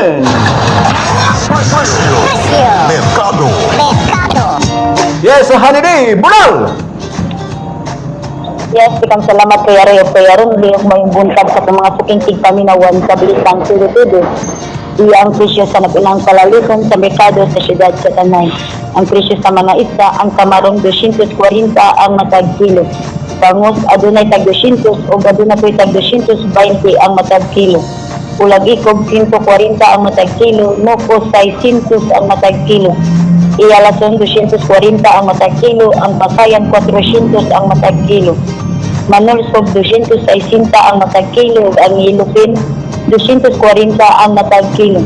Afternoon. Mercado. Yes, Honey Bunal! Yes, ikang salamat kay Aray o kay Aron, lihok mayong buntag sa itong mga suking tigpaminawan sa Balitang Tudo-Tudo. Iya ang presyo sa napinang palaliton sa merkado sa siyudad sa Tanay. Ang presyo sa mga isda, ang kamarong 240 ang matag kilo. Bangus adunay tag 200 o adunay po'y tag 220 ang matag kilo. Ulag ikog 140 ang matag kilo, nuko 600 ang matag kilo. Iyalason 240 ang matag kilo, ang pakayan 400 ang matag kilo. Manulsog 260 ang matag kilo ug ang Ilupin 240 ang matag kilo.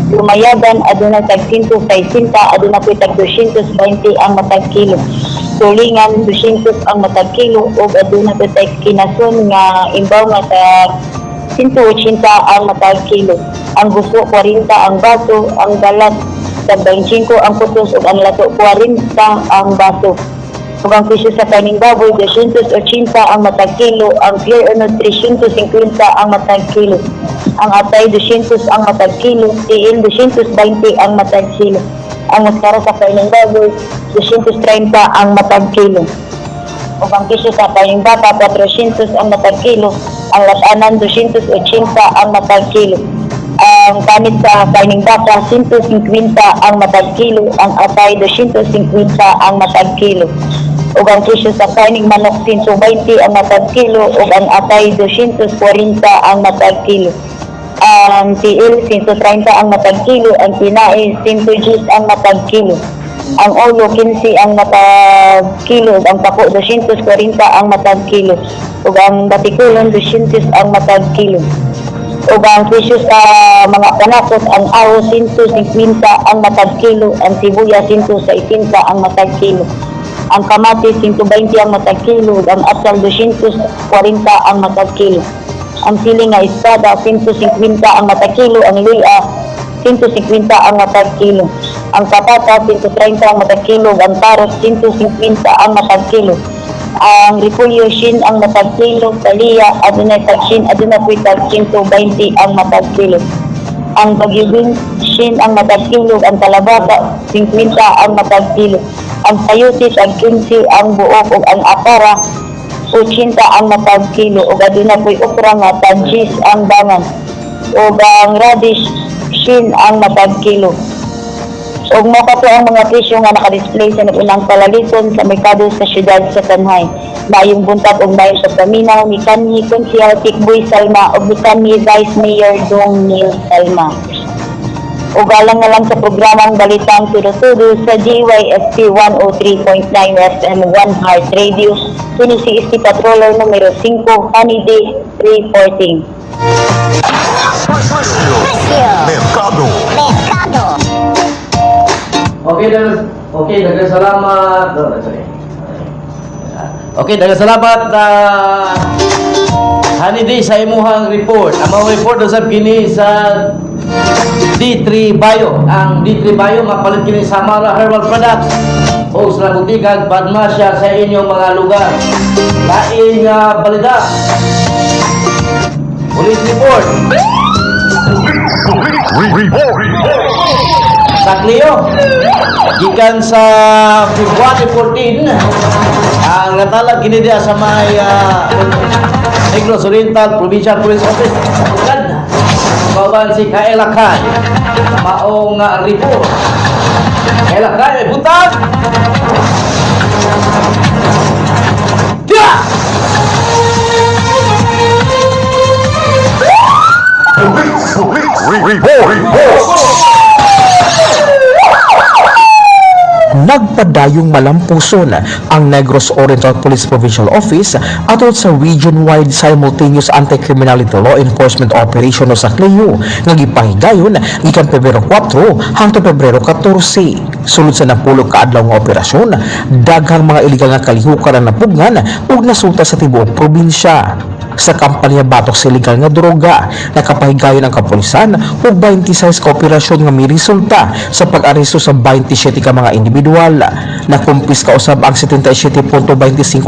Lumayagan aduna tag 160, aduna po'y tag 220 ang matag kilo. Tulingan 200 ang matag kilo ug aduna po'y tag kinason nga imbaw nga tag 180 ang matag kilo. Ang guso 40 ang baso, ang balat tag 25 ang kutos ug ang lato 40 ang baso. Ug ang presyo sa kaning baboy 280 ang matag kilo, ang pure ano 350 ang matag kilo. Ang atay 200 ang matag kilo, tiil 220 ang matag kilo. Ang maskara sa kaning baboy 230 ang matag kilo. Ug ang presyo sa kaning baka 400 ang matag kilo, ang latanan 280 ang matag kilo. Ang panit sa kaning baka 150 ang matag kilo, ang atay 250 ang matag kilo. Ug ang presyo sa kaning manok 120 ang matag kilo ug ang atay 240 ang matag kilo. Ang tiil 130 ang matag kilo, ang tinae 110 ang matag kilo. Ang ulo 15 ang matag kilo, ug ang pako 240 ang matag kilo. Ug ang batikulon 200 ang matag kilo. Ug ang presyo sa mga panakot, ang aho 150 ang matag kilo, ang sibuyas 160 ang matag kilo. Ang kamatis 120 ang matag kilo, ug ang atsal 240 ang matag kilo. Ang siling nga espada 150 ang matag kilo, ang luya 150 ang matag kilo. Ang patata 130 ang matag kilo, ug ang tarot 150 ang matag kilo. Ang repolyo shin ang matag kilo, taliya adunay tag shin, adunay po'y tag 120 ang matag kilo. Ang bagyubin shin ang matag kilo, ang kalabasa 50 ang matag kilo. Ang sayote tag 15 ang buok ug ang akara 80 ang matag kilo ug aduna po'y okra nga tag 10 ang bangan. Ug ang radish shin ang matag kilo. Ug mao kato ang mga presyo nga naka-display sa nag-unang palaliton sa merkado sa siyudad sa Tanay. Maayong buntag ug maayong pagpaminaw ni kanhi Konsehal Tikboy Salma ug ni kanhi Vice Mayor Dong Neil Salma. Ug alang na lang sa programang Balitang Tudo-Tudo sa DYSP 103.9 FM One Heart Radio, kini si ST Patroller numero 5, Honey Day reporting. Mercado. Okay, daghang okay, daghang salamat. Oh, sorry. Okay, daghang salamat Hanidi sa imuhang report. Ang mga report usab kini sa D3 Bio. Ang D3 Bio mapalit kini sa Mara Herbal Products o sa butikag Padmasya sa inyong mga lugar. Laing balita. Police report. Report. Sa Cleo, gikan sa February 14, ang natalag kini diha sa may Negros Oriental Provincial Police Office sa Pugad. Kauban si Kaela Kay sa maong report. Kaela Kay, may buntag! Yeah! Report. Nagpadayong malampuson ang Negros Oriental Police Provincial Office atol sa region-wide simultaneous anti-criminality law enforcement operation o sa CLEO nga gipahigayon gikan Pebrero 4 hangtod Pebrero 14. Sulod sa napulo ka adlaw nga operasyon, daghang mga iligal nga kalihukan ang napugnan ug nasulta sa tibuok probinsya. Sa kampanya batok sa ilegal nga droga, nakapahigayon ang kapulisan ug 26 ka operasyon nga miresulta sa pag-aresto sa 27 ka mga individual. Nakumpiska usab ang 77.25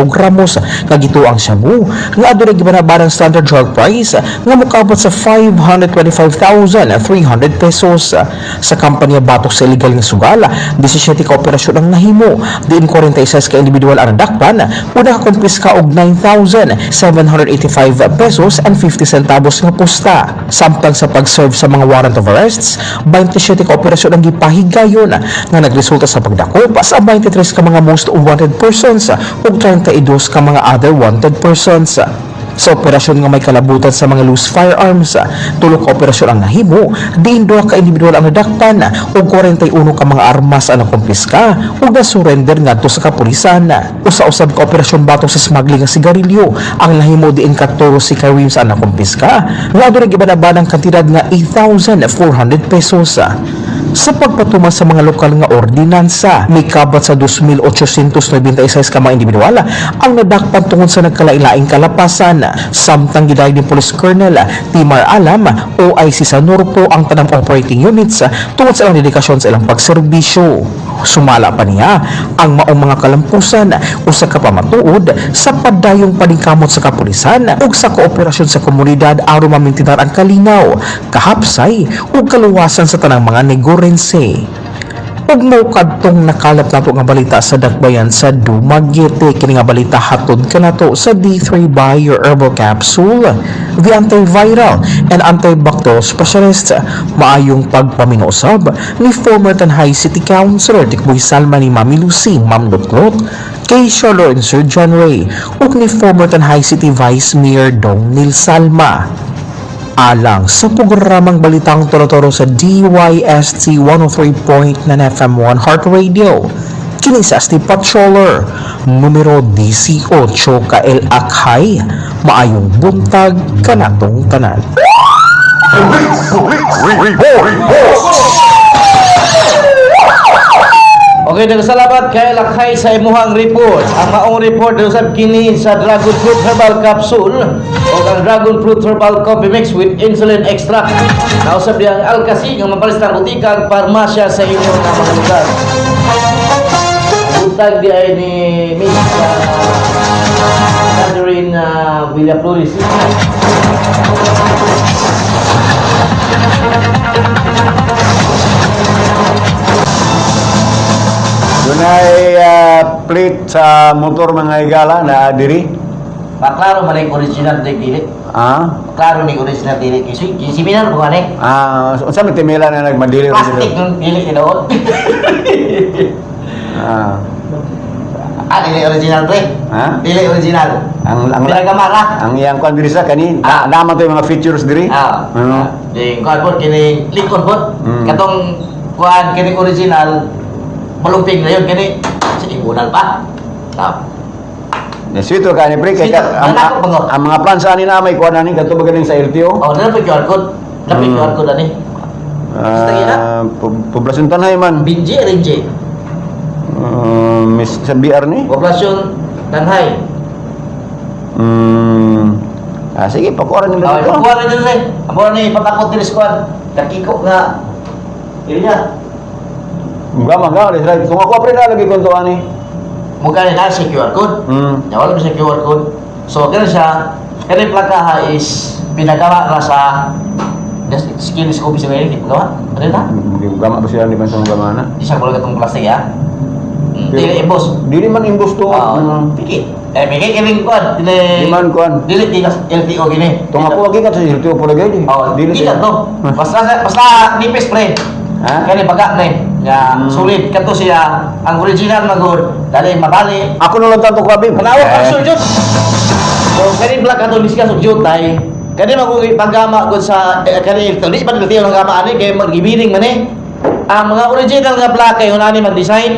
gramos nga gituang shabu nga adunay gibanabanang standard drug price nga mokabot sa 525,300 pesos. Sa kampanya batok sa illegal nga sugal, 17 ka operasyon ang nahimo, diin 46 ka individual ang nadakpan ug nakakumpiska og 9,785 pesos and 50 centavos nga pusta. Samtang sa pag-serve sa mga warrant of arrests, 27 ka operasyon ang gipahigayon nga nagresulta sa pagdakop sa 23 ka mga most wanted persons ug 32 ka mga other wanted persons. Sa operasyon nga may kalabutan sa mga loose firearms, tulo ka operasyon ang nahimo, diin duha ka individual ang nadakpan ug 41 ka mga armas ang nakumpiska ug na-surrender ngadto sa kapulisan. Usa-usab ka operasyon batok sa smuggling nga sigarilyo ang nahimo, diin 14 ka rims ang nakumpiska nga adunay gibanabanang kantidad nga 8,400 pesos. Sa pagpatuman sa mga lokal nga ordinansa, mikabat sa 2,896 ka mga individual ang nadakpan tungod sa nagkalain-laing kalapasan. Samtang gidayeg ni Police Colonel Timar Alam, OIC sa Norpo, ang tanang operating units tungod sa ilang dedikasyon sa ilang pagserbisyo. Sumala pa niya, ang maong mga kalampusan usa ka pamatuod sa padayong paningkamot sa kapulisan ug sa kooperasyon sa komunidad aron mamintinar ang kalinaw, kahapsay ug kaluwasan sa tanang mga Negorense. Ug mao kadtong nakalap nato nga balita sa dakbayan sa Dumaguete. Kini nga balita hatod kanato sa D3 by your herbal capsule, the antiviral and antibacterial specialist. Maayong pagpaminaw usab ni former Tanjay City Councilor Tikboy Salma, ni Mami Lucy, Ma'am Lutlot, kay Charlo and Sir John Ray, ug ni former Tanjay City Vice Mayor Dong Neil Salma. Alang sa programang Balitang Toro-Toro sa DYST 103.9 FM 1 Heart Radio. Kini sa Asti Patroller, numero 18, Kael Akhay, maayong buntag kanatong tanan. Report. Okay, salamat kay Lakay sa imuhang report. Ang maong report usab kini sa Dragon Fruit Herbal Capsule o ang Dragon Fruit Herbal Coffee Mix with Insulin Extract. Nausab diya ang Alcasi nga mapalis ng butika ug parmasya sa inyong nga mga lugar. Buntag di ay ni Miss Catherine Villaflores. Dunay plate sa motor, mga higala, na diri. Maklaro man ang original di dili. Ah? Klaro ni original dili. Kasi similar mo gani. Ah, unsa may timela na nagmadili ro Plastic diri? nung dili tinuod. Ah. Ah, dili original, pre. Ha? Dili original. Ang Pinagamara. Ang iyang kwan diri sa kani, Ah. na naman to yung mga features diri. Ah. Ano? Di kuan po kini likod po. Katong kuan kini original malumping na yun kini sige bunal pa. Tap. Sweet ka ni pre kay Sweet, ang, nanako ba ko? ang mga plans ani na may kuan ani kadto ba galing sa LTO? Oh, na pa QR code. Na pa QR code ani. Ah, poblasyon Tanay man. Binji Rinji. Miss sa BR ni. Poblasyon Tanhay. Ah, sige, pakuha nila Oh, dito. kuan na dili. Amo ni ipatakot diri sa kuan. Dakiko nga area. Gama ga, right. Kung ako pre na lagi kon to ani. Mo gani na si QR code. Ya, wala siya QR code. So, kaya siya, kaya yung plaka ha is pinagawa na sa skill scope sa ngayon, di pa gawa? Ano na? Di gama ba sila, di ba sa gama na? Isang wala katong plastic ya. Dili imbos. Dili man imbos to. Oo, pikit. Eh, pikit kining kuan. Dili Di man kuan. Dili di LTO gini. Tung ako lagi ka sa LTO po lagi. Oh, Dili dili to. Basta basta nipis, pre. Ha? Kani baga pre. Ya, sulit kadto siya ang original magod, dali mabali. Ako na lang tanto kabi. Panawag ka sir Jud. So kani black ato miskas og jud tay. Kani man kung ipagama gud sa kani ito di pa nila ang gama ani kay magibiring man eh. Ang mga original nga plaka yun ani mag-design.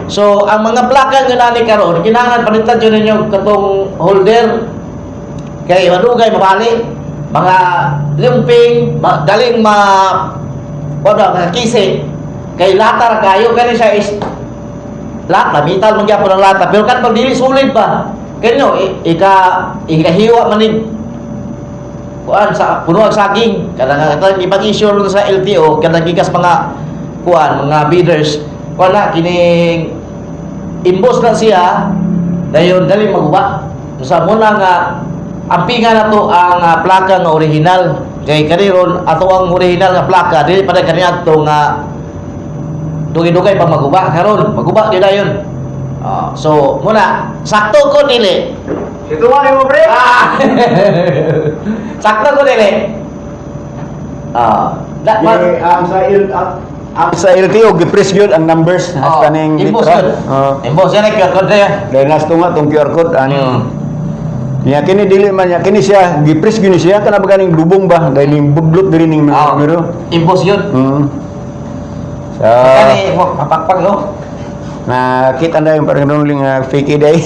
So ang mga plaka nga nani karon kinahanglan palitan jud ninyo katong holder kay madugay mabali mga lumping ma, daling ma wala mga kisi kay latar kayo. Kani siya is lata, metal man gyapon ang lata, pero kan pag dili solid ba kanyo ika ikahiwa man ni kuan sa puno ang saging. Kanang katong ibang issue ron sa LTO, kanang gikas mga kuan mga bidders, wala kining Imbos lang siya, dayon dali maguba. Sa muna nga ampinga na to ang plaka nga original. Kay kaniron ato ang original nga plaka dili pa na kaniadto nga dugay-dugay pa maguba karon, maguba gyud dayon. Ah, so muna sakto ko dili. Ito mo, pre. Ah. Sakto ko dili. Ah, da, ma, ang sa ang sa LTO gi-press gyud ang numbers oh, hasta ning imbos litra. yun. Oh. Imbos yan ay QR code na yan. Dahil nas tunga tong QR code ani. Nya kini dili man nya kini siya gi-press gyud ni siya kana ba ganing lubong ba dahil ning budlot diri ning Ah, numero. Imbos yun. So, Kani mo mapakpak no. nakita na yung parang ganun nga fake day.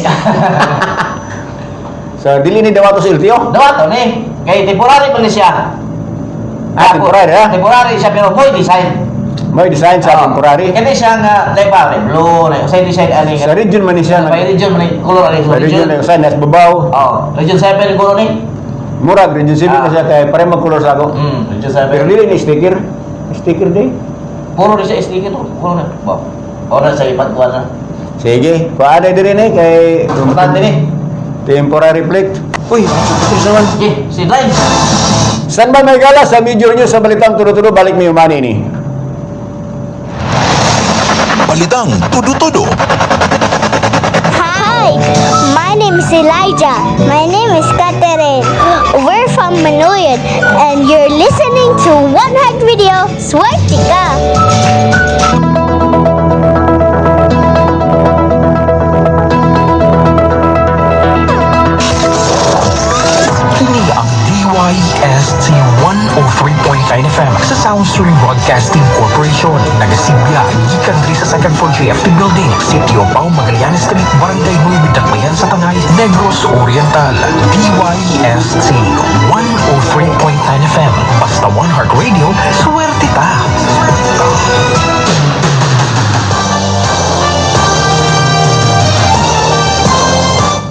So dili ni dawato sa LTO. Dawa to ni. Kay temporary man ni siya. Ah, temporary, ah. Temporary siya pero may design. May design sa Ah, temporary. Kani siya nga dai pa blue na usay design ani. Sa region man ni siya. By region man ni color ani Sa sa region region. na usahay nas babaw. Oh, region 7 color ni. Murag region 7 Ah. na siya kay pare magkulor sa ako. Region Pero 7. dili ni sticker. Sticker day. Puro ni siya sticker to. Puro na. Bo. Ora sa ipagkuan na. Sige, paano diri ni kay Importante ni. Temporary plate. Uy, ito naman. Sige, sideline. Saan ba may gala sa major news sa Balitang Tulo-Tulo? Balik mi umani ni. Balitang Tudo-Tudo. Hi, my name is Elijah. My name is Catherine. We're from Manoyan, and you're listening to One Heart Radio. Swerte ka! Kini ang DYST 103.9 FM sa Soundstream Broadcasting Corporation. Nagasibya, gikan diri sa second floor JFT Building, Sitio Pau, Magallanes Street, Barangay Nueva Dakbayan sa Tanay, Negros Oriental. DYST 103.9 FM. Basta One Heart Radio, swerte ta! Swerte ta!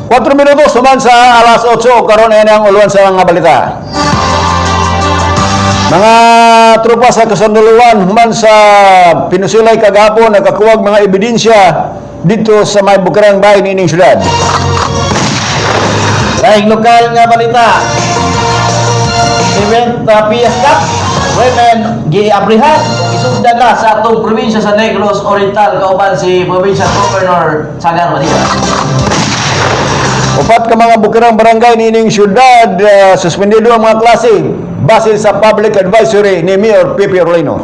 4 minutos naman sa alas 8, karon ay ang uluan sa mga balita. Mga tropa sa kasandaluan human sa pinusilay kagapon nakakuwag mga ebidensya dito sa may Bukarang Bayan ining syudad. Laing lokal nga balita. Event Pias Cup, women giabrihan isugdan na sa atong probinsya sa Negros Oriental kauban si Provincial Governor Sagar Padilla. Upat ka mga bukirang barangay nining syudad, suspendido ang mga klase base sa public advisory ni Mayor Pepe Orlino.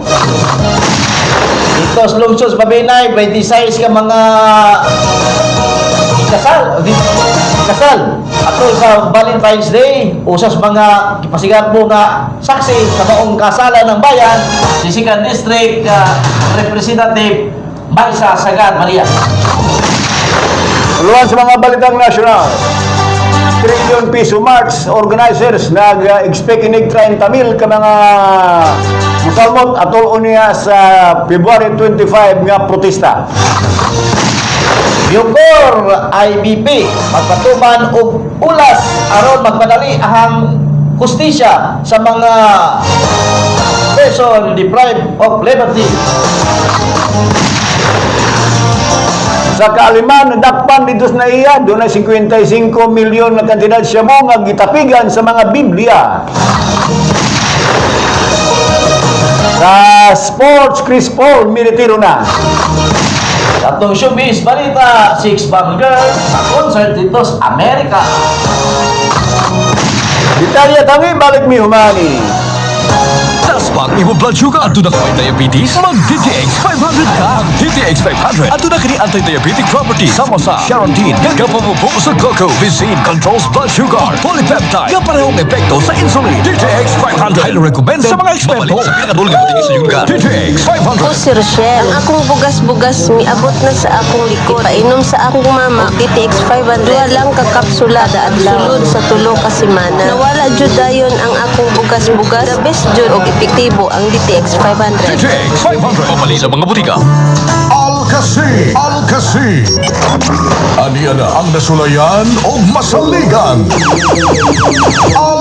Dito sa lungsod sa Babinay, 26 ka mga kasal, kasal. Ato sa Valentine's Day, usas mga gipasigat mo nga saksi sa maong kasalan ng bayan, si Second District Representative Marisa Sagar Maria. Uluan sa mga balitang nasyonal. Trillion Piso March organizers nag-expect inig 30 mil ka mga musalmot atol unya sa February 25 nga protesta. Bucor IBP magpatuman og ulas aron magmadali ang hustisya sa mga person deprived of liberty. Sa kaaliman, nadakpan dito sa naiya, doon ay 55 milyon na kantidad siya mo nga gitapigan sa mga Biblia. Sa sports, Chris Paul, militiro na. Atong showbiz balita, Six Bomb Girl sa concert dito sa Amerika. Detalye tangi, balik mi humani. Taas pa ang imong blood sugar aduna ka may diabetes? Mag DTX 500 ka. Ang DTX 500 aduna kini anti-diabetic property sama sa Charantin, gapamubong sa glucovicine, controls blood sugar, polypeptide, gaparehong epekto sa insulin. DTX 500 highly recommended sa mga eksperto. Sa pinakadul nga sa iyong lugar. DTX 500. Ako si Rochelle. Ang akong bugas-bugas miabot na sa akong likod. Painom sa akong mama og DTX 500. Duha lang ka kapsula da adlaw. Sulod sa tulo ka semana. Nawala jud dayon ang akong bugas-bugas. The best jud og epektibo ang DTX 500. DTX 500. Pamali sa mga butika. Alkasi! Alkasi! Aniya na ang nasulayan o masaligan.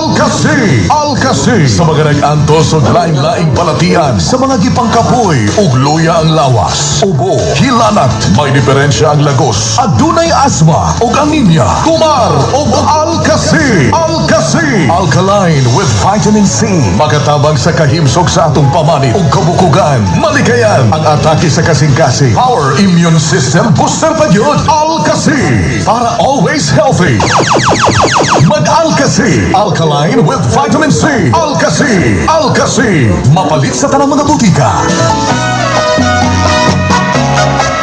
Alkasi! Alkasi! Sa mga nag-antos og laing-laing balatian, sa mga gipangkapoy ug luya ang lawas, ubo, hilanat, may diferensya ang lagos, adunay asthma ug anemia, tumar og Alkasi! Alkasi! Alkaline with vitamin C. Makatabang sa kahimsog sa atong pamanit ug kabukugan. Malikayan ang atake sa kasing-kasing. Power immune system booster pa gyud. Alkasi! Para always healthy. Mag-Alkasi! Alkaline with vitamin C. Alkasi! Alkasi! Mapalit sa tanang mga butika.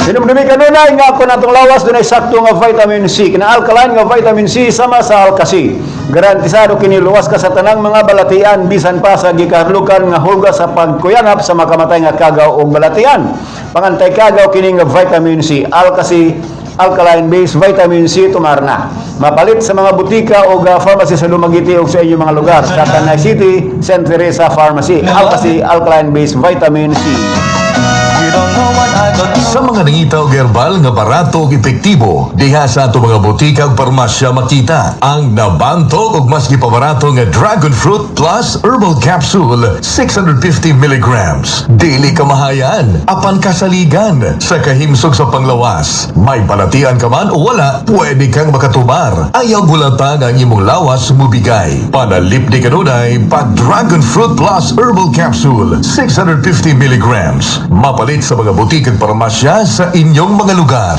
Hinumdumi kanunay nga kung atong lawas dunay sakto nga vitamin C. Kina alkaline nga vitamin C sama sa Alkasi. Garantisado kini luwas ka sa tanang mga balatian bisan pa sa gikahadlukan nga hulga sa pagkuyanap sa makamatay nga kagaw og balatian. Pangantay kagaw kini nga vitamin C. Alkasi alkaline based vitamin C, tumarna. Mapalit sa mga butika o pharmacy sa Dumaguete o sa inyong mga lugar. Sa Tanay City, St. Teresa Pharmacy. Alkasi alkaline based vitamin C. Sa mga nangita og herbal nga barato ug epektibo, diha sa ato mga butika ug parmasya makita ang nabanto ug mas gipabarato nga Dragon Fruit Plus Herbal Capsule 650 milligrams. Dili kamahayan, apan kasaligan sa kahimsog sa panglawas. May balatian ka man o wala, pwede kang makatumar. Ayaw gulatan ang imong lawas mubigay. Panalipdi kanunay pa Dragon Fruit Plus Herbal Capsule 650 milligrams. Mapalit sa mga butik at parmasya sa inyong mga lugar.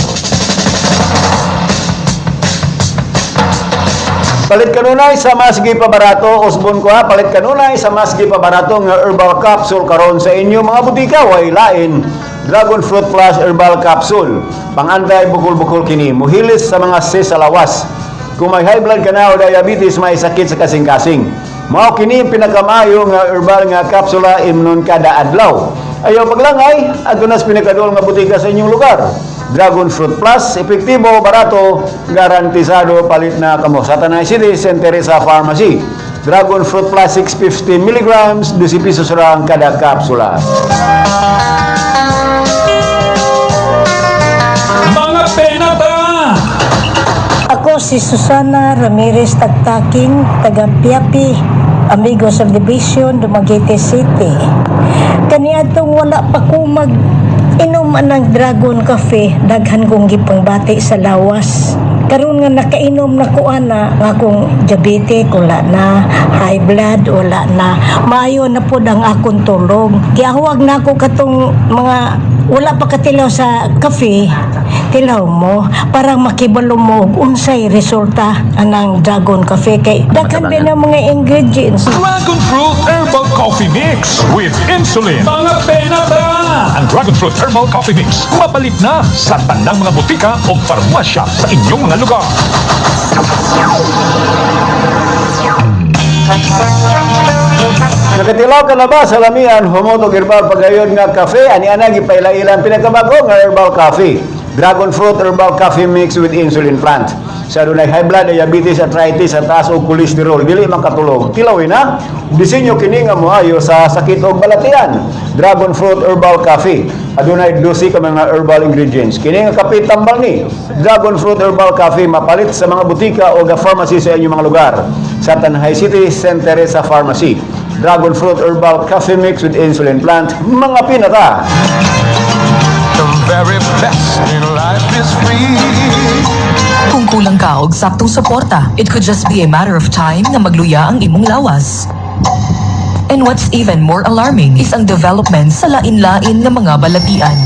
Palit kanunay sa mas gipabarato, usbon ko ha, palit kanunay sa mas gipabarato nga herbal capsule karon sa inyong mga butika, way lain. Dragon Fruit Plus Herbal Capsule. Pangantay bukol-bukol kini, muhilis sa mga cyst sa lawas. Kung may high blood ka na o diabetes, may sakit sa kasing-kasing. Mao kini ang pinakamaayo nga herbal nga kapsula imnon kada adlaw. Ayaw paglangay, adto na sa pinakaduol nga butika sa inyong lugar. Dragon Fruit Plus, epektibo, barato, garantisado, palit na kamo. Sa Tanay City, St. Teresa Pharmacy. Dragon Fruit Plus 650 milligrams, 12 pesos lang kada kapsula. Mga penata! Ako si Susana Ramirez Tagtaking, taga Piapi, Amigos Subdivision, Dumaguete City. Kaniadtong wala pa ko mag inom anang Dragon Cafe, daghan kong gipangbati sa lawas. Karon nga nakainom na ko ana, nga akong diabetes wala na, high blood wala na, maayo na pod ang akong tulog. Giahuwag na ako katong mga wala pa katilaw sa kafe, tilaw mo para makibalo mo og unsay resulta anang Dragon Cafe kay daghan din ang mga ingredients. Dragon Fruit Herbal Coffee Mix with insulin. Mga penata! Ang Dragon Fruit Herbal Coffee Mix mapalit na sa tanang mga butika o farmasya sa inyong mga lugar. Nakatilaw ka na ba sa lamian humotog herbal pagayon nga kafe? Ani ana gipailailan pinakabago nga herbal coffee. Dragon Fruit Herbal Coffee Mix with Insulin Plant. Sa dunay high blood, diabetes, arthritis, at taas og kolesterol, dili makatulog. Tilawin na. Disenyo kini nga moayo sa sakit og balatian. Dragon Fruit Herbal Coffee. Adunay 12 ka mga herbal ingredients. Kini nga kape tambal ni Dragon Fruit Herbal Coffee mapalit sa mga butika o ga pharmacy sa inyong mga lugar. Sa Tanay City, St. Teresa Pharmacy. Dragon Fruit Herbal Coffee Mix with Insulin Plant, mga pinata. The very best in life is free. Kung kulang ka og saktong suporta, it could just be a matter of time nga magluya ang imong lawas. And what's even more alarming is ang development sa lain-lain nga mga balatian.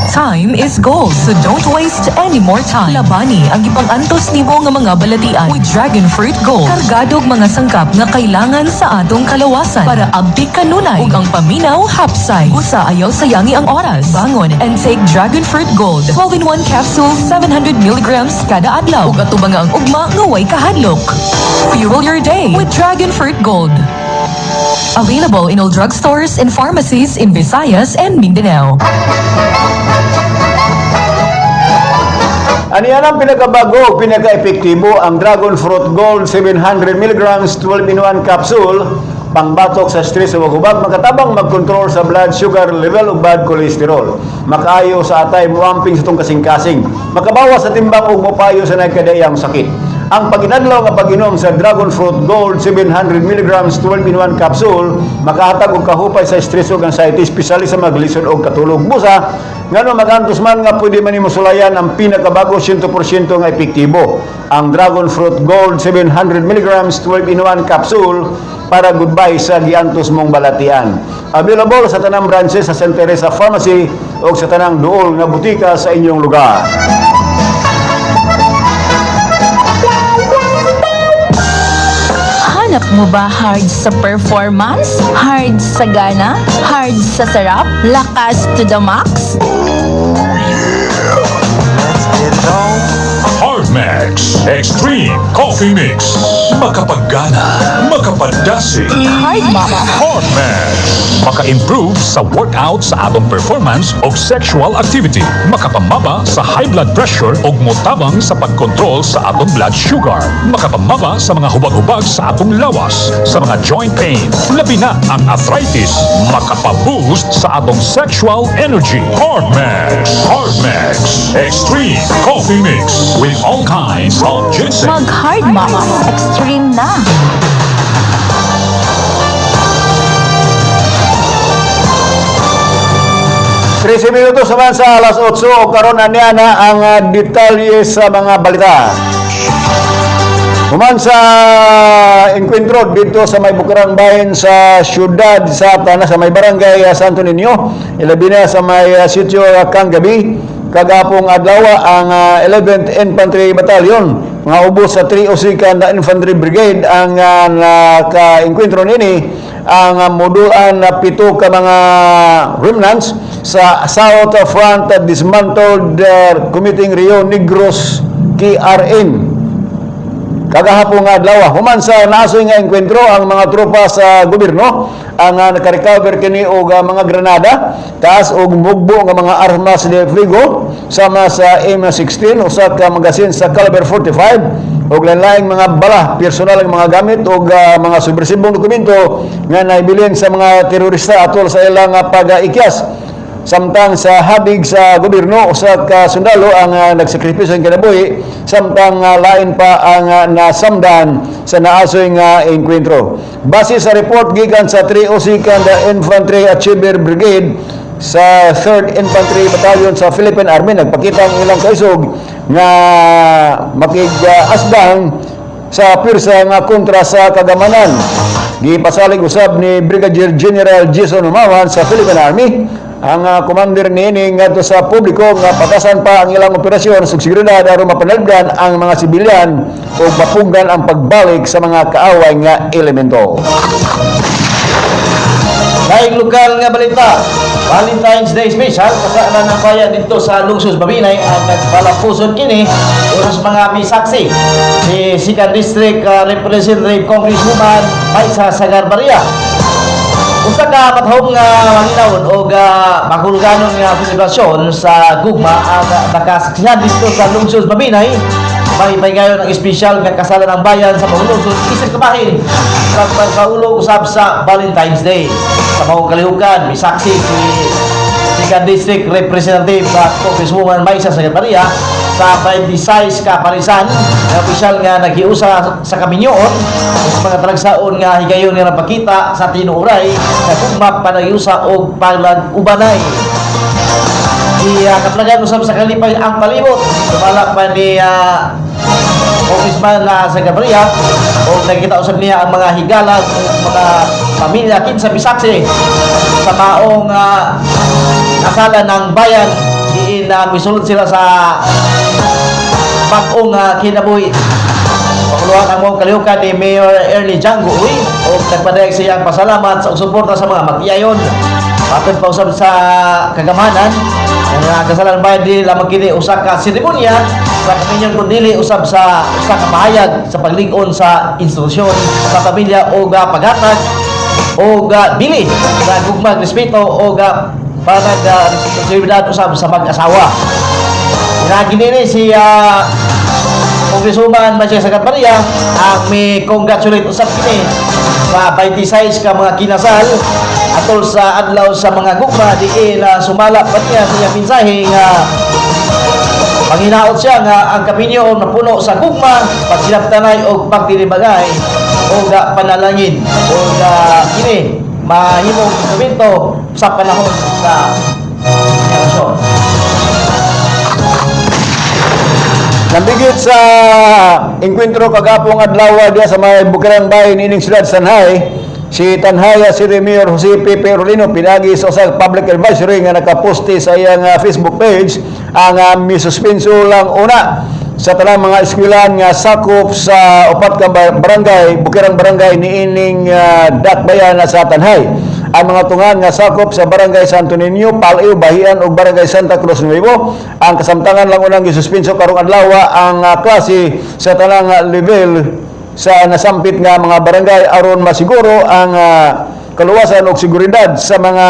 Time is gold, so don't waste any more time. Labani ang gipang-antos nimo nga mga balatian with Dragon Fruit Gold. Kargadog mga sangkap nga kailangan sa atong kalawasan para abtik kanunay ug ang paminaw hapsay. Usa ayaw sayangi ang oras. Bangon and take Dragon Fruit Gold. 12 in 1 capsule, 700 milligrams kada adlaw. Ug atubang ang ugma nga way kahadlok. Fuel your day with Dragon Fruit Gold. Available in all drugstores and pharmacies in Visayas and Mindanao. Ano yan ang pinakabago, pinaka-epektibo, ang Dragon Fruit Gold 700 mg 12 in 1 capsule, pangbatok sa stress o hubag, makatabang magkontrol sa blood sugar level ug bad cholesterol. Makaayo sa atay, muamping sa itong kasing-kasing. Makabawas sa timbang ug mopayo sa nagkadayang sakit. Ang paginadlaw nga pag-inom sa Dragon Fruit Gold 700 mg 12 in 1 capsule makahatag og kahupay sa stress ug anxiety, especially sa maglisod og katulog. Busa ngano magantos man nga pwede man nimo sulayan ang pinakabago, 100% nga epektibo. Ang Dragon Fruit Gold 700 mg 12 in 1 capsule para goodbye sa giantos mong balatian. Available sa tanang branches sa St. Teresa Pharmacy o sa tanang duol nga butika sa inyong lugar. Hanap mo ba hard sa performance? Hard sa gana? Hard sa sarap? Lakas to the max? Hardmax Extreme Coffee Mix. Makapaggana, makapadasig. Hard Max. Hardmax. Maka-improve sa workout sa atong performance o sexual activity. Makapamaba sa high blood pressure o motabang sa pagkontrol sa atong blood sugar. Makapamaba sa mga hubag-hubag sa atong lawas, sa mga joint pain. Labi na ang arthritis. Makapaboost sa atong sexual energy. Hardmax. Hardmax Extreme Coffee Mix with all kinds of ginseng. Mag Hard Max. Extreme na. 13 minutos naman sa alas 8 o karon aniya na ang detalye sa mga balita. Human sa enkwentro dito sa may Bukirang Bahin sa siyudad sa Tana sa may barangay Santo Niño, ilabi na sa may sitio Kanggabi, kagapong adlaw ang 11th Infantry Battalion mga ubos sa 302nd Infantry Brigade ang naka-enkwentro nini ang modulan na pito ka mga remnants sa South Front Dismantled Committing Rio Negros KRN kagahapon nga adlaw. Human sa naasoy nga engkwentro, ang mga tropa sa gobyerno ang nakarecover kini og mga granada, taas og mugbo nga mga armas de fuego sama sa M16, usa ka magasin sa caliber 45 ug lain-laing mga bala, personal nga mga gamit ug mga subversibong dokumento nga naibilin sa mga terorista atol sa ilang pag-ikyas. Samtang sa habig sa gobyerno, usa ka sundalo ang nagsakripisyo ang kinabuhi, samtang lain pa ang nasamdan sa naasoy nga engkwentro. Base sa report gikan sa 302nd Infantry Achiever Brigade sa 3rd Infantry Battalion sa Philippine Army, nagpakita ang ilang kaisog nga makig-asbang sa pirsa nga kontra sa kagamanan. Gipasalig usab ni Brigadier General Jason Umawan sa Philippine Army ang commander niini ngadto sa publiko nga patasan pa ang ilang operasyon sa seguridad aron mapanalipdan ang mga sibilyan ug mapugnan ang pagbalik sa mga kaaway nga elemento. Laing lokal nga balita, Valentine's Day Special, kasalan ng bayan dito sa Lungsod Mabinay ang nagpalapuson kini unos mga misaksi. Si Second District Representative Congresswoman Maisa Sagarbarria. Usa ka pathom nga malinawon o mahulganon nga selebrasyon sa gugma ang nakasaksihan dito sa Lungsod Mabinay. May ngayon ang espesyal nga kasalan ng bayan sa maong lungsod isip kabahin sa pagkaulo usab sa Valentine's Day. Sa maong kalihukan, misaksi si Second District Representative Congresswoman Maisa Sagarbarria sa 26 ka parisan nga opisyal nga naghiusa sa kaminyoon sa mga talagsaon nga higayon nga napakita sa tinuuray sa gugma, panaghiusa og palag-ubanay. Kaplagan usab sa kalipay ang palibot. Sumala pa ni Congressman na Sagarbarria o nakikita usab niya ang mga higala o mga pamilya kinsa misaksi sa maong kasalan ng bayan diin na misulod sila sa bag-ong kinabuhi. Pakuluan ang mga kalihukan ni Mayor Ernie Django Uy o nagpadayag siyang pasalamat sa suporta sa mga mag-iyayon. Matod pa usab sa kagamanan, ang kasalan bayan dili lamang kini usa ka seremonya sa kaminyon kundi usab sa usa ka pahayag sa paglig-on sa institusyon sa pamilya o paghatag o bili sa gugma, respeto o panag responsibilidad usab sa mag-asawa. Inagi nini si Congresswoman Macia Sagarbarria ang may congratulate usab kini sa 26 ka mga kinasal atol sa adlaw sa mga gugma diin na sumala pa niya sa iyang mensahe nga Panginaot siya nga ang kaminyo napuno sa gugma, pagsinabtanay og pagtinibagay og panalangin og kini mahimong instrumento sa panahon sa henerasyon. Nambigit sa engkwentro kagapong adlaw diya sa may Bukiran Bay niining siyudad sa Tanay, si Tanhay City Mayor Jose Pepe Orlino pinagi sa usa ka public advisory nga nakaposte sa iyang Facebook page ang misuspenso lang una sa tanang mga eskwelahan nga sakop sa upat ka barangay, Bukirang Barangay niining Dakbayan sa Tanhay. Ang mga tungan nga sakop sa Barangay Santo Niño, Pal-eo, Bahian ug Barangay Santa Cruz Nuevo. Ang kasamtangan lang unang gisuspenso karong adlaw ang klase sa tanang level sa nasampit nga mga barangay aron masiguro ang kaluwasan ug seguridad sa mga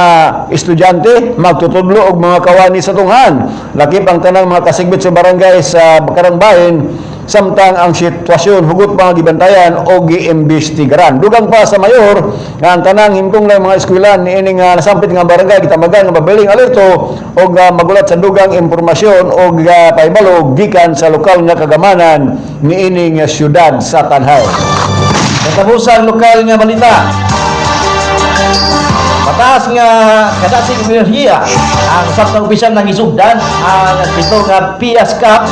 estudyante, magtutudlo og mga kawani sa tunghan. Lakip ang tanang mga kasigbit sa barangay sa Bakarang Bahin samtang ang sitwasyon hugot pa nga gibantayan o giimbestigaran. Dugang pa sa mayor nga ang tanang himtong lang mga eskwelahan niining nasampit nga barangay gitamagan nga mabiling alerto og magulat sa dugang impormasyon og pahibalo gikan sa lokal nga kagamanan niining syudad sa Tanay. Katapusang lokal nga balita. Mataas nga kadasig og enerhiya ang samtang opisyal nang gisugdan ang pito nga Pias Cup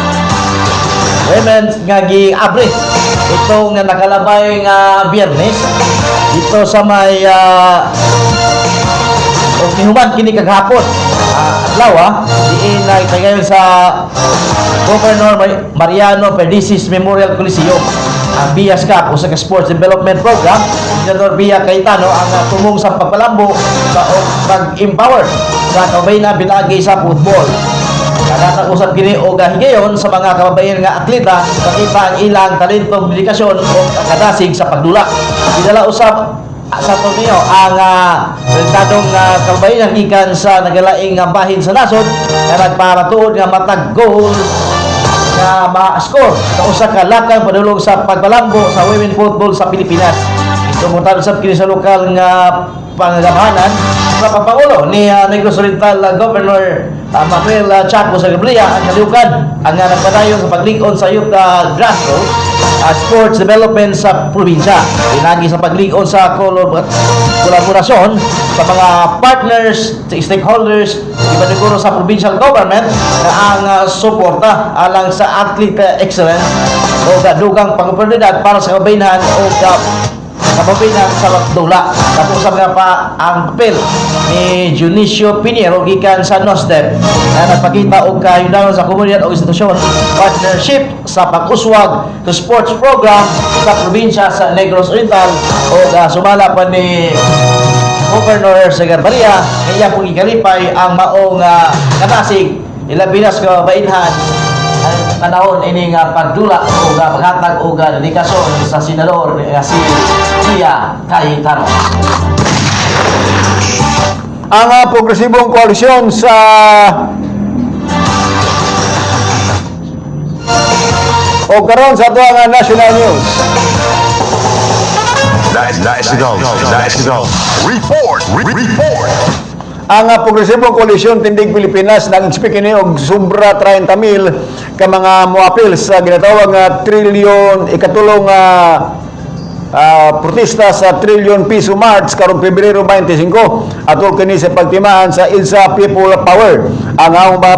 Women's nga giabri ito nga nakalabay nga Biyernes dito sa may o nihuman kini kagahapon adlaw diin na itagayon sa Governor Mariano Perdices Memorial Coliseum ang Bias Cup, usa ka sports development program. Senador Pia Cayetano ang tumong sa pagpalambo sa og pag-empower sa kababayen pinaagi sa football. Kadatag usab kini og higayon sa mga kababayen nga atleta pakita ang ilang talento, dedikasyon ug kadasig sa pagdula. Gidala usab sa torneo ang talentadong kababayen gikan sa nagalaing nga bahin sa nasod nga nagpamatuod nga matag goal nga ma-score sa usa ka lakang padulong sa pagpalambo sa women football sa Pilipinas. Isumotan usab kini sa lokal nga pangagamahanan sa pagpangulo ni Negros Oriental Governor Manuel Chaco Sagarbarria ang kalihukan ang nagpadayon sa paglig-on sa youth grassroots sports development sa probinsya. Pinagi sa paglig-on sa kolaborasyon sa mga partners, sa stakeholders, iba siguro sa provincial government na ang suporta alang sa athlete excellence o dugang pangoportunidad para sa kababayenhan o kababayenan sa dula. Tapos sa mga pa ang papel ni Dionisio Piniero gikan sa NOSDEP na nagpakita og kahayudanon sa komunidad o institusyon partnership sa pag-uswag sa sports program sa probinsya sa Negros Oriental o sumala pa ni Governor Sagarbarria nga iya pong ikalipay ang maong kadasig ilabi na sa kababayenhan ang panahon ini nga pagdula o paghatag og dedikasyon sa senador nga si Pia Cayetano. Ang progresibong koalisyon sa o karon sa ato ang national news. National, national. Report, report. Ang progresibong koalisyon Tindig Pilipinas nag-expect kini og sobra 30 mil ka mga moapil sa ginatawag nga trilyon ikatulong protesta sa Trillion Piso March karong Pebrero 25 atol kini sa pagtimaan sa EDSA People Power. Ang among mga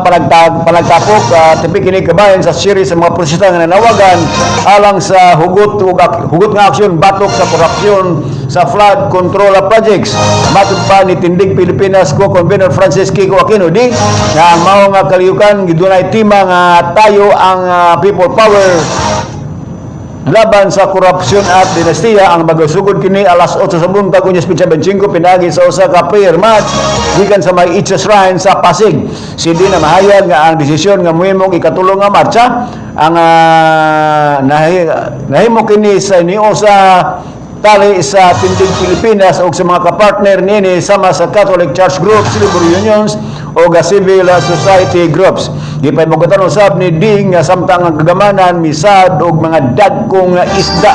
panagtapok tipik kini kabahin sa series sa mga protesta nga nanawagan alang sa hugot ug hugot nga aksyon batok sa korupsyon sa flood control projects. Matud pa ni Tindig Pilipinas co-convener Francis Kiko Aquino di nga ang mao nga kaliyukan gidunay tema nga tayo ang people power laban sa korupsyon at dinastiya. Ang magasugod kini alas 8 sa buntag unya sa 25 pinagi sa usa ka prayer match gikan sa may Itza Shrine sa Pasig. Si di na mahayag nga ang desisyon nga mohimong ikatulong nga marcha ang nahimo kini sa niyo sa tali sa Tindig Pilipinas o sa mga kapartner niini sama sa Catholic Church Group, Labor Unions o civil society groups. Gipahimugutan usab ni Ding nga samtang ang kagamanan misad og mga dagkong isda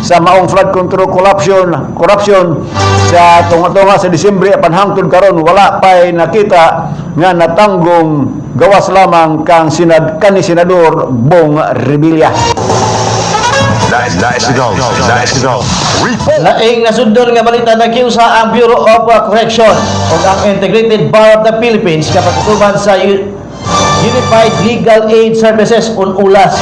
sa maong flood control corruption sa tunga-tunga sa Disyembre apan hangtod karon wala pay nakita nga natanggong gawas lamang kang sinad kani Senador Bong Revilla. National, National Report. Laing nasundon nga balita, nakiusa ang Bureau of Correction ug ang Integrated Bar of the Philippines kapag sa Unified Legal Aid Services un ULAS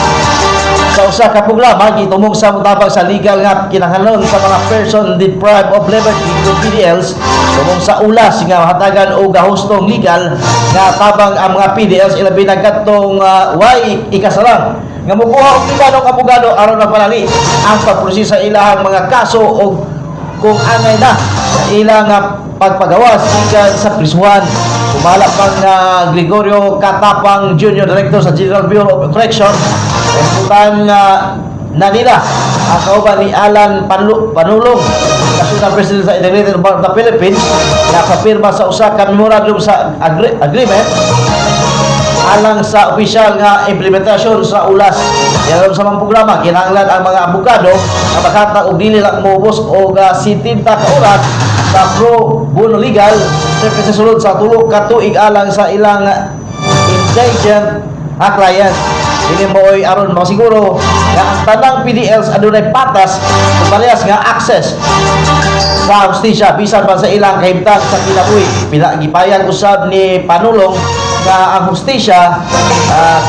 sa usa ka programa gitumong sa motabang sa legal nga kinahanglanon sa mga person deprived of liberty o PDLs. Tumong sa ULAS nga mahatagan og gahustong legal nga tabang ang mga PDLs, ilabi na kadtong way ikasarang nga mukuha og pribadong abogado aron mapanali ang pagproseso sa ilahang mga kaso og kung angay na sa ilang pagpagawas gikan sa prisuhan. Pumala pang Gregorio Catapang Jr., Director sa General Bureau of Correction, Resultan na nila ang kauban ni Alan Panulong, National President sa Integrated Bar of the Philippines, nakapirma sa usa ka memorandum sa agreement alang sa opisyal nga implementasyon sa ULAS. Yan sa mga programa, kinahanglan ang mga abogado nga makatag og dili lang moubos og 70 ka oras sa pro bono legal services sulod sa 3 ka tuig alang sa ilang indigent nga client. Dili mo oy aron masiguro nga ang tanang PDLs adunay patas ug parehas nga access sa hustisya bisan pa sa ilang kahimtang sa kinabuhi. Gipayag usab ni Panulong nga ang hustisya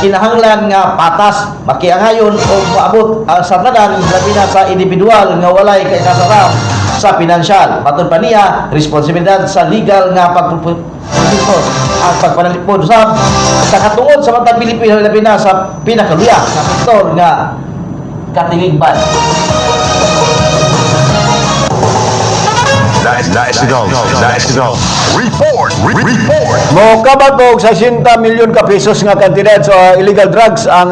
kinahanglan nga patas, makiangayon o moabot sa tanan, labi na sa individual nga walay kasaram sa pinansyal. Matod pa niya, responsibilidad sa legal nga pagproseso ang pagpanalipod usab sa katungod sa matag Pilipino, labi na sa pinakaluya sa sektor nga katilingban. National, National Report. Report. Mokabat og 60 milyon ka pesos nga kantidad sa illegal drugs ang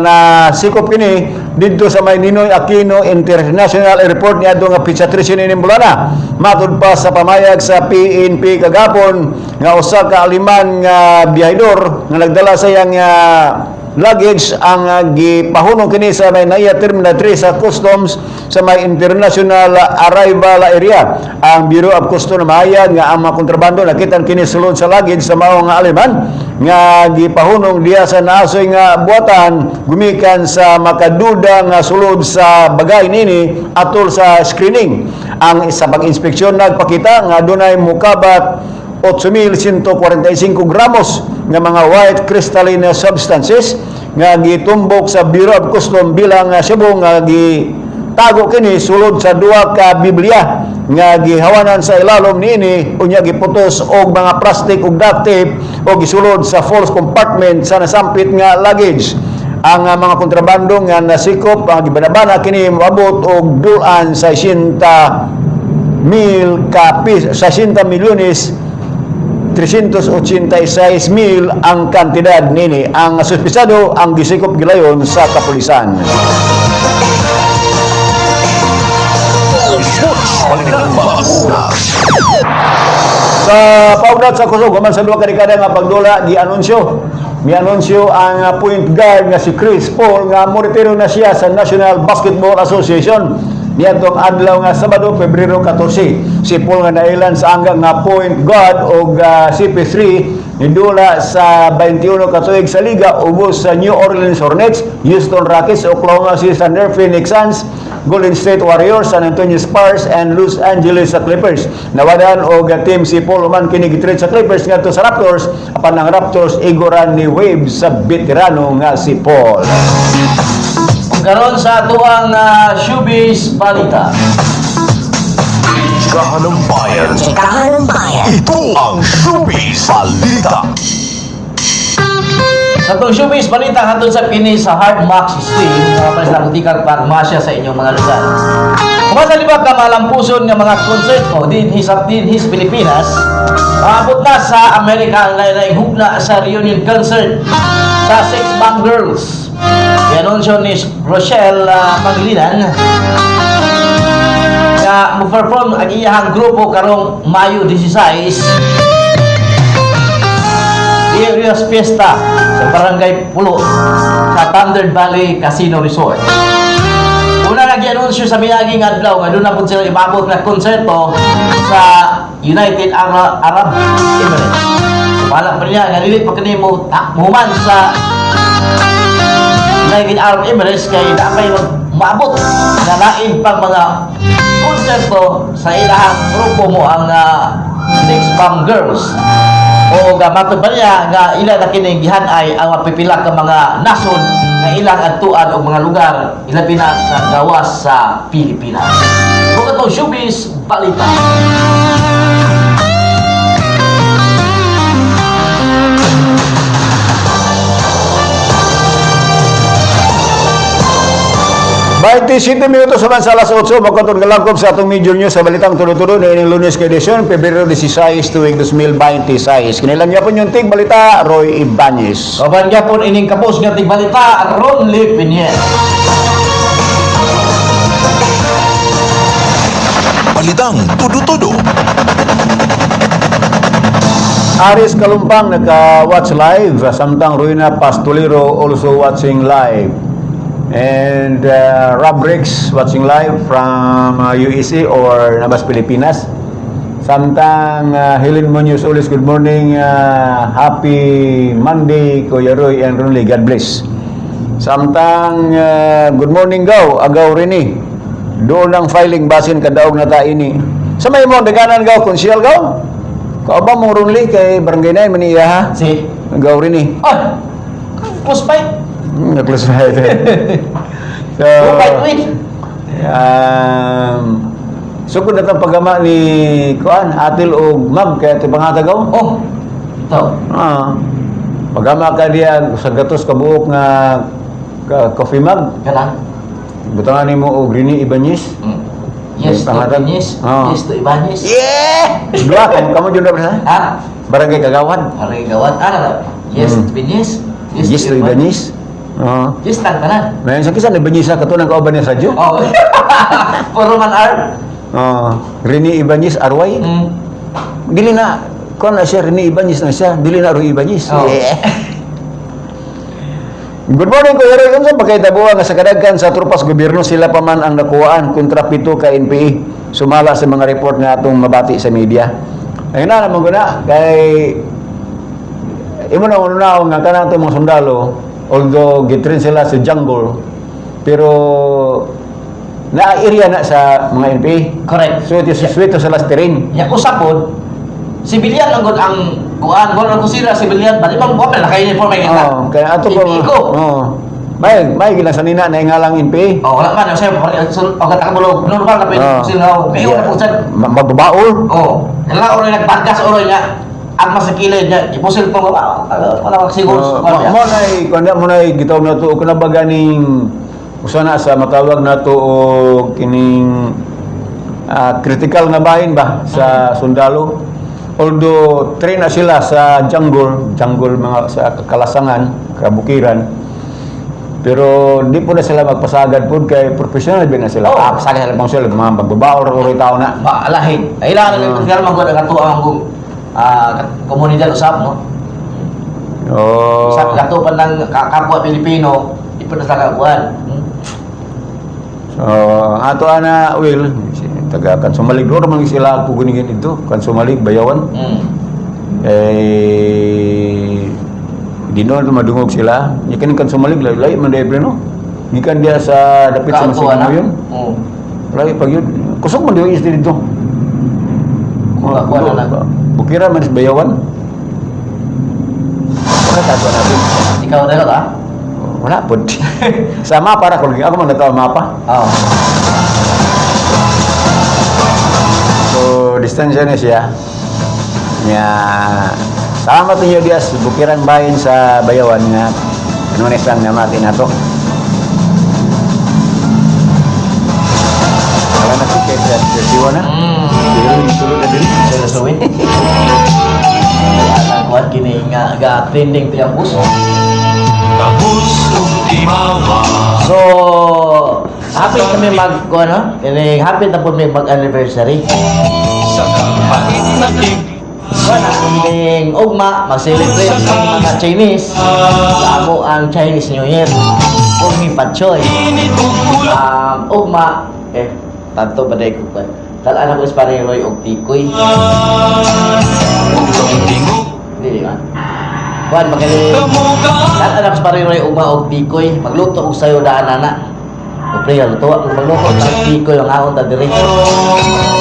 nasikop kini didto sa may Ninoy Aquino International Airport niadto nga petsa 13 ni bulana. Matud pa sa pamayag sa PNP kagapon nga usa ka Aleman nga biyahedor nga nagdala sa iyang luggage ang gipahunong kini sa may NAIA Terminal 3 sa Customs sa may International Arrival Area. Ang Bureau of Customs namahayag nga ang mga kontrabando nakita kini sulod sa luggage sa maong Aleman nga gipahunong diya sa naasoy nga buhatan gumikan sa makaduda nga sulod sa bagay nini atol sa screening. Ang isa pag-inspeksyon nagpakita nga dunay mukabat 8,145 gramos nga mga white crystalline substances nga gitumbok sa Bureau of Customs bilang shabu nga gitago kini sulod sa duha ka Biblia nga gihawanan sa ilalom niini, unya giputos og mga plastic ug duct tape o gisulod sa false compartment sa nasampit nga luggage. Ang mga kontrabando nga nasikop ang gibanabana kini moabot og dulan sa 60 mil ka 60 milyones 386 mil ang kantidad nini. Ang suspisado ang gisikop gilayon sa kapulisan. Sports Balita. Sa paugnat sa kusog, human sa 2 ka dekada nga pagdula, gi-anunsyo. Mi-anunsyo ang point guard nga si Chris Paul nga moretiro na siya sa National Basketball Association niadtong adlaw nga Sabado, Pebrero 14. Si Paul nga nailan sa angga nga point guard og CP3 nidula sa 21 ka tuig sa liga ubos sa New Orleans Hornets, Houston Rockets, Oklahoma City Thunder, Phoenix Suns, Golden State Warriors, San Antonio Spurs, and Los Angeles Clippers. Nawadan og team si Paul human kini gitrade sa Clippers ngadto sa Raptors, apan ang Raptors iguran ni waive sa veterano nga si Paul. Ug karon sa atuang showbiz balita. Chikahan ng Bayan. Chikahan ng Bayan. Ito ang Showbiz Balita. Sa atong showbiz balita, hatod sa kini sa Hard Max Steam nga pa sa butikang parmasya sa inyong mga lugar. Human sa 5 ka malampuson nga mga konserto dinhi sa Pilipinas, maabot na sa Amerika ang lain hugna sa reunion concert sa Sex Bomb Girls. I-anunsyo ni Rochelle Pangilinan nga mo-perform ang iyahang grupo karong Mayo 16. Mysterious Fiesta sa Barangay Pulo sa Thunder Valley Casino Resort. Una nag-anunsyo sa miaging adlaw nga doon na po sila imabot na konserto sa United Arab Emirates. Wala pa niya, nga dili pa kini mo muhuman sa United Arab Emirates kay napay maabot na lain pang mga konserto sa ilahang grupo mo ang Six Bomb Girls. O matod pa niya nga ila na kining gihan-ay ang mapipila ka mga nasod nga ilang adtuan og mga lugar ilabi na sa gawas sa Pilipinas. Kung atong showbiz balita. 27 minutos naman sa alas 8, magkatong galangkob sa atong major news sa Balitang Tulo-Tulo na ining Lunes ka edisyon, Pebrero 16, tuwing 2026. Kinilang niya po yung tig balita, Roy Ibanez. Kaban gyapon ining kapos nga tigbalita, Ron Lee Piniel. Balitang Tudo-Tudo. Aris Kalumpang naka-watch live, samtang Ruina Pastolero also watching live. And Rob Riggs watching live from USA or Nabas, Pilipinas. Samtang Helen Munoz ulis, good morning, happy Monday, Kuya Roy and Ronly, God bless. Samtang good morning gaw, agaw rini. Doon ang filing basin kadaog na ta ini. Sa may mo daganan gaw, konsyal gaw. Kaoba mong Ronly kay Barangay 9 maniya ha. Si Agaw rini. Ay, close fight. Nag-close fight. So, Go fight win. Sugod na tang paggama ni kuan Atil og Mag kay ati pangatagaw. Oh, ito. Ah. Pagama ka diya sa gatos kabuok nga coffee mug. Kana. Butangan nimo og Rini Ibanez. Yes to Pangatag. Ibanez. Oh. Yes to Ibanez. Yeah! Dua kamo kamo jud na ha? Ha? Barangay Kagawad. Barangay Gawad. Ah, na. Yes to Ibanez. Yes to Ibanez. Oo. Yes lang tanan. May sa kisa Ibanez sa katunang kauban niya sa radyo. Oh. Puro man R. Oo. Rini Ibanez Arway. Dili na kuan na siya Rini Ibanez na siya, dili na Roy Ibanez. Oh. Yeah. Good morning, Kuya Roy. Unsa pa kay tabuha nga sa kadaghan sa tropas gobyerno sila pa man ang nakuhaan kontra pito ka NPA sumala sa mga report nga atong mabati sa media. Ayun na naman guna kay imo na unaw nga kanang atong mga sundalo, although gitrain sila sa jungle, pero naa area na sa mga NPA. Correct. So ito yeah. Sila sa terrain. Ya usapon civilian lang gud ang kuan, wala ko sila civilian ba di bang buwan na kay uniform ay kita. Oh, kaya ato pa. PPE ko. Oh. May gilang sanina na ngalang NPA. Oh, wala man siya og katakabulog normal na pwede Oh. sila kayo na po sad. Magbabaol. Oh, hala oroy nagbagas oroy nga ang masakilid niya ipusil ko wala wala siguro. Oh, mo nay kuan mo nay gitawag na to kuna ba ganing usa na sa matawag na to og kining critical nga bahin ba sa sundalo. Although train na sila sa jungle, jungle mga sa kalasangan, kabukiran. Pero di po na sila magpasagad po kay professional ba na sila. Oh. Ah, pasagad sila pang sila mga magbabaol ra tao na. Ba alahin. Kailangan oh. Lang magod ang ato ang komunidad usap no. Oh. Sa kato pa ng kapwa Pilipino, di pa na sa kakuan. So, ato ana Will, taga Kansumalig ro man sila puguningin dito, Kansumalig Bayawan. Eh di noon madungog sila. Nya kaning Kansumalig layo layo man dai no. Gikan diya sa dapit sa Kaatuan na. Masingayon. Oo. Layo pag yun. Kusog man diyo is dito. Kuha na lang. Bukira man sa Bayawan. Wala tato natin. Ikaw na ha? Wala po. Sa mapa ra kung ako man natawa mapa. Oo. So, distansya na siya. Nya, salamat ninyo dias bukiran bahin sa Bayawan nga Lunes lang namati na to. Wala na ticket sa 31 na. Pero yung sulod na dili. Sila suwin. Kaya kuan kini nga ga trending to yung bus. So, happy kami mag ano? Kini happy na po mi mag anniversary. Wala, ning ugma, mag-celebrate ng mga Chinese sa amo ang Chinese New Year. Kung ni Patchoy. Ugma, eh, tanto ba dahil ko pa. Talaan ako is parang Roy og tikoy. Hindi, di ba? Kuan, makali. Talaan ako sa parang Roy ugma og tikoy. Magluto og sayo daan na. O pre, luto, magluto og tikoy ang ahon ta diri.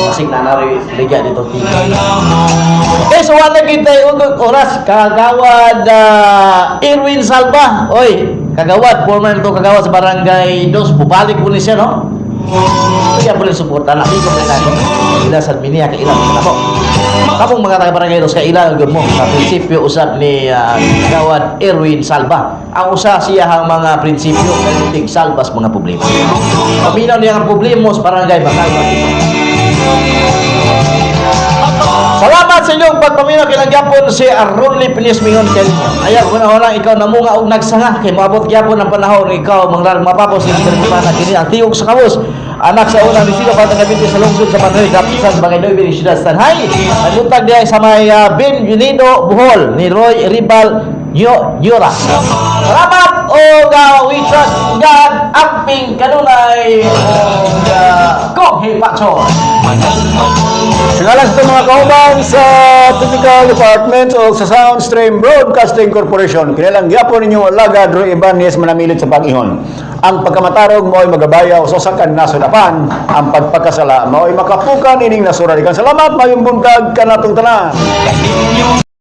Kasi na nari ligya dito tikoy. Okay, so wala kita yung oras. Kagawad Erwin Salva. Oy, kagawad, former to kagawad sa Barangay Dos. Bubalik po ni siya, no? Kaya po rin suporta na. Amigo na natin. Ila sa Minia, kaila mo na mo. Kamong mga taga Barangay Dos, kaila gyud mo. Sa prinsipyo usab ni kagawad Erwin Salva. Ang usa siya ang mga prinsipyo kay salva sa mga problema. Paminaw niya ang problema sa barangay makalma. Salamat sa inyong pagpaminaw kilang gyapon si Arronly Pinis Mingon kay Ayaw ko na lang ikaw namunga og nagsanga kay moabot gyapon ang panahon ikaw manglar mapapos ni Peter kini ang tiog sa kawos anak sa unang nisilo ka Cavite sa lungsod sa Manila Kapisan sa Barangay Nueve ni Siyudad Tanay. Nagutag diay sa may Benvenido Bohol ni Roy Ribal Yo Yura. Salamat og we trust God amping kanunay og Kong Hei Patchoy. Sa ngalan sa mga kauban sa Technical Department o sa Soundstream Broadcasting Corporation, kinilang gyapon ninyong alagad Roy Ibanez manamilit sa pag-ihon. Ang pagkamatarog mao'y magabayaw sa usa ka nasod apan, ang pagpakasala mao'y makapukan ining nasura. Salamat, mayong buntag kanatong tanan.